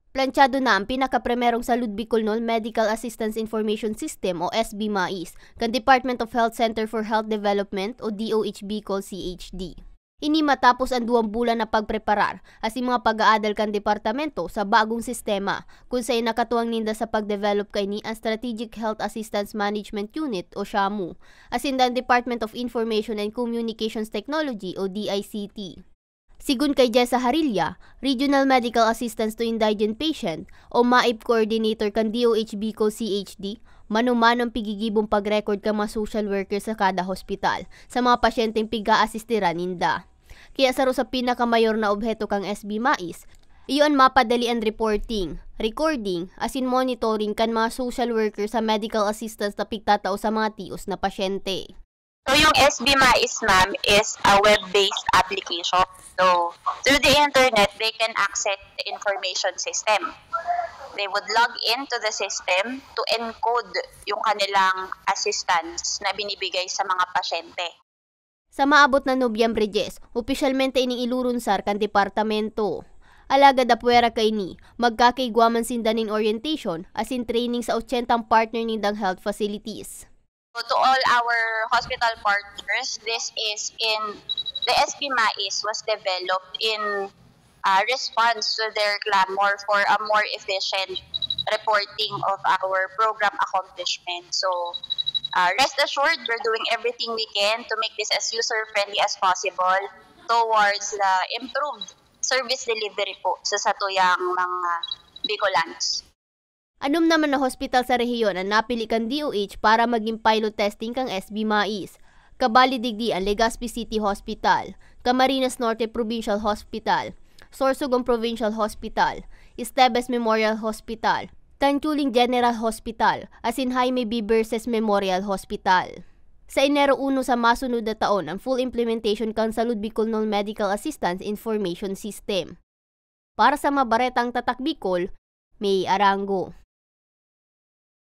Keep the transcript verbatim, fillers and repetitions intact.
Planchado na ang pinakaprimerong Salud Bicol Nol Medical Assistance Information System o S B mais kan Department of Health Center for Health Development o D O H Bicol C H D. Ini matapos ang duwang bulan na pagpreparar asin mga pag-aadal kan departamento sa bagong sistema, kun saen nakatuwang ninda sa pag-develop kaini ang Strategic Health Assistance Management Unit o SHAMU, asin ang Department of Information and Communications Technology o D I C T. Sigon kay Jessa Harilla, Regional Medical Assistance to Indigent Patient o MAIP Coordinator kan D O H Bicol C H D, mano-mano ang pigigibong pag-record kan mga social worker sa kada hospital sa mga pasyenteng pig-aasistiran ninda. Kaya saro sa pinakamayor na obheto kan S B mais, iyo an mapadali an reporting, recording, asin monitoring kan mga social worker sa medical assistance na pigtatao sa mga tios na pasyente. So, yung S B mais, ma'am, is a web-based application. So, through the internet, they can access the information system. They would log into the system to encode yung kanilang assistance na binibigay sa mga pasyente. Sa maabot na Nobyembre diyes, opisyalmente ining ilurunsar kan departamento. Alagad apwera kaini, magkakaigwa man sinda nin orientation asin training sa ochentang partner nindang health facilities. So, to all our hospital partners, this is in, the S B mais was developed in, uh, response to their clamor for a more efficient reporting of our program accomplishment. So, uh, rest assured, we're doing everything we can to make this as user-friendly as possible towards the improved service delivery po sa satuyang mga Bicolans. Anom naman na hospital sa rehiyon ang napili kan D O H para magin pilot testing kan S B mais. Kabali digdi ang Legazpi City Hospital, Camarines Norte Provincial Hospital, Sorsogon Provincial Hospital, Esteves Memorial Hospital, Tanchuling General Hospital, asin Jaime B. Verces Memorial Hospital. Sa Enero uno sa masunod na taon ang full implementation kan Salud Bicol Nol Medical Assistance Information System. Para sa Mabaretang Tatak Bicol, May Arango.